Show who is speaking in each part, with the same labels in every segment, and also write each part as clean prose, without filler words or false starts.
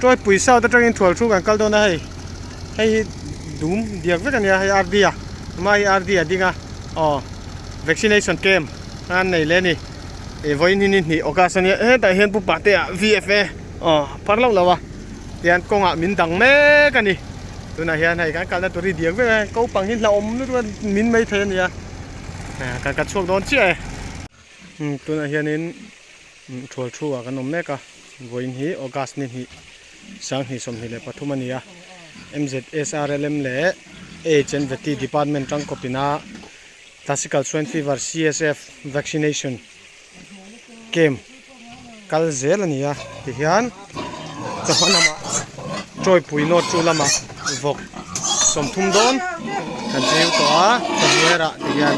Speaker 1: Tawipui south atangin thual thu kan kal dawn a hei hei hi dum diak vek a nia hei RD a hma hi RD a ding a aw vaccination camp an nei leh a ni ih vawiin hi ni hnih August a nia hetah hian pu Patea VFA aw phar loh loh a tihian kawngah min dang mek a ni tunah hian hei kan kalna tur hi diak vek a naupang hi hlauhawm lutuk a min maithei a nia kan kal chhuak dawn chiah e. Tunah hianin thual thu ah kan awm mek a vawiin hi August ni hnih 2023 a ni a MZSRLM leh AHNVT department tangkawpin a Classical Swine Fever CSF vaccination camp kal zel a ni a tihian chawhma lamah tawipui note chu lamah vawk 30 dawn kan chiu tawh a chawhnuairah tihian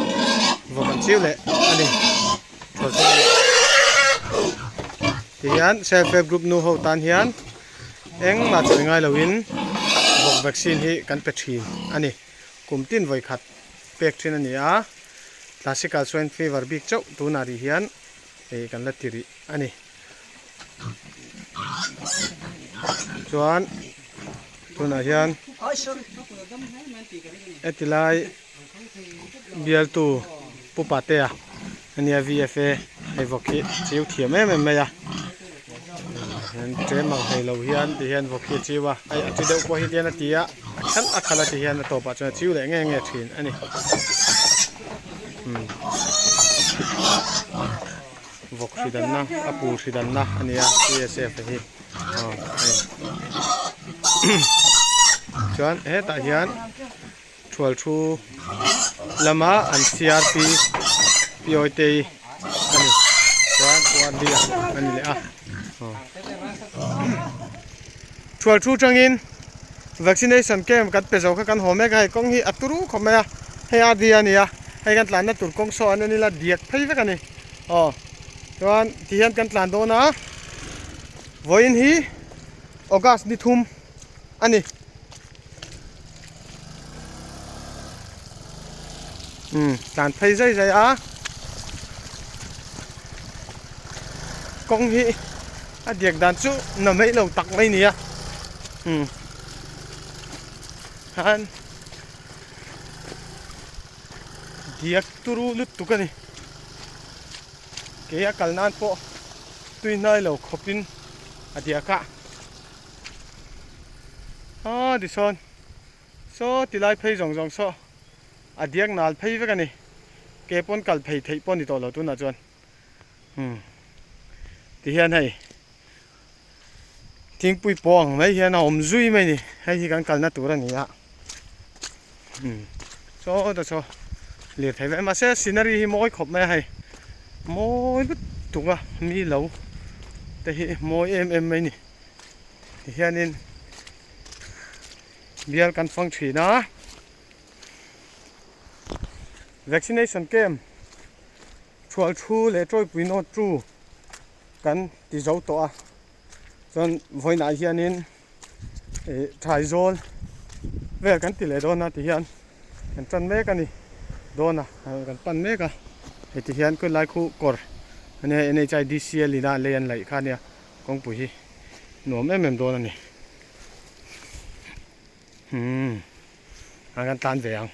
Speaker 1: vawk an chiu leh a ni tihian self help group nu ho tan hian engmah chawi ngai loin vawk vaccine hi kan pe thin a ni kum tin vawi khat pek thin a ni a classical swine fever bik chauh tunah rih hian hei kan la ti rih a ni chuan tunah hian heti lai bialtu pu Patea a nia VFA hei vawk hi chiu thiam em em mai a hian tlem ang hlei lo hian ti hian vawk hi a chiu a hei a chi deuh pawh hi tian a ti a a khalh a khalh a ti hian a tawpah chuan a chiu leh nge nge thin a ni. Vawk hri danna a pul hri danna a nia CSF a hi aw hei chuan hetah hian thual thu lama an CRP Pi Awitei a ni chuan URD a ni leh a aw thual thu tangin vaccination camp kan pe zo kha kan haw mek a hei kawng hi a turu khawp mai a hei RD a ni a hei kan tlanna tur kawng saw an en ila diak phei vek a ni aw chuan ti hian kan tlan dawn a vawiin hi August ni thum a ni umm tlan phei zai zai a kawng hi a diak dan chu na mai lo tak mai nia umm han diak turu lutuk a ni kei a kal nan pawh tui hnai lo khawpin a diak a aw tisawn saw ti lai phei zawng zawng saw a diak nal phei vek a ni ke pawn kal phei theih pawh a ni tawh lo tunah chuan. Umm ti hian hei thingpui pawh ang mai hian a awm zui mai a ni hei hi kan kalna tur a ni a umm saw ta saw lirthei vel mahse scenery hi mawi khawp mai a hei mawi lutuk a mi lo te hi mawi em em mai a ni ti hianin bial kan fang thin a vaccination camp. Thual thu leh tawipui nawt chu kan ti zo tawh a chuan vawiinah hianin ih thaizawl vel kan ti leh dawn a tihian kan tan mek a ni dawn a kan pan mek a hei ti hian khawilai khu kawr a nia NHIDCL ina lei an laih kha a nia kawngpui hi nuam em em dawn a ni umm a kan tlan ve ang.